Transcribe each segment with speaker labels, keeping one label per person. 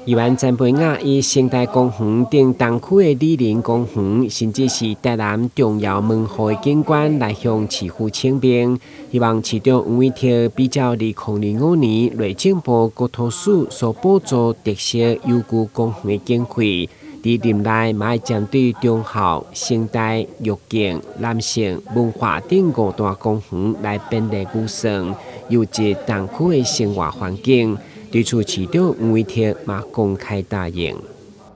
Speaker 1: 議員曾培雅以生態公園等東區的里林公園，甚至是台南重要門戶的景觀來向市府請命，希望市長黃偉哲比照2005年內政部國土署所補助特色遊具公園的經費，佇任內嘛愛針對忠孝、生態、玉境、南勝、文化等五大公園來編列預算，優質東區的生活環境。對此，市長黃偉哲嘛公開答應。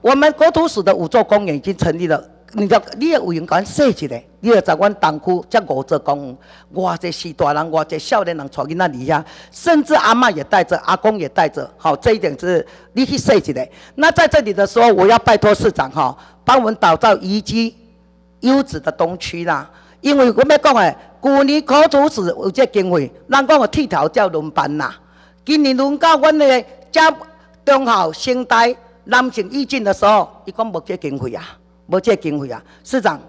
Speaker 2: 我們國土署的五座公園已經成立了，你就你也有閒共阮說一下，你就知阮東區這五座公園，偌濟序大人，偌濟少年人帶囡仔佇遐，甚至阿嬤也帶著，阿公也帶著，好，這一點是你去說一下。那在這裡的時候，我要拜託市長哈，幫我們打造宜居優質的東區啦。因為我欲講的，舊年國土署有這經費，人講個剃頭叫輪班啦。今年輪到阮的遮忠孝、生態、南勝、義進的時候，伊講無這經費啊，無這經費啊。市長，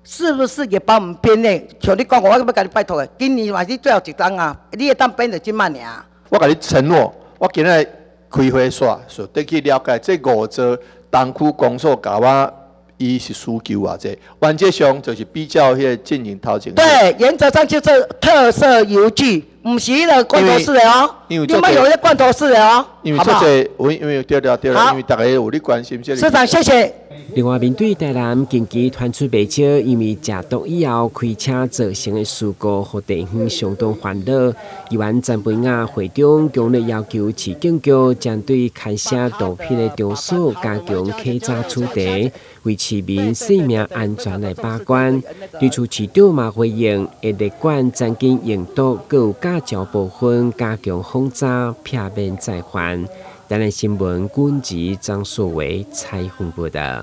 Speaker 2: 是不是也幫我們編列？像你講，我欲共你拜託的，今年嘛是最後一冬啊，你會當編著這擺爾。
Speaker 3: 我共你承諾，我今仔日開會煞，就得去了解這五座東區公所共我伊是需求偌濟，原則上就是比較彼個進行頭前。
Speaker 2: 對，原則上就是特色遊具，毋是彼个罐頭式的哦。
Speaker 3: 因為
Speaker 2: 你們有一個罐頭式的哦，
Speaker 3: 因為這個，因為對了對了，因為大家有咧關心這個。
Speaker 2: 市長，謝謝。
Speaker 1: 另外，面對台南近期傳出袂少因為食毒以後開車造成的事故，予地方相當煩惱。議員曾培雅會中強烈要求市警局針對牽涉毒品的場所加強稽查取締，為市民生命安全來把關。對此，市長嘛回應，會列管曾經用毒，閣有駕照部分加強訪查，避免再犯。台南新聞，軍籍張碩維採訪報道。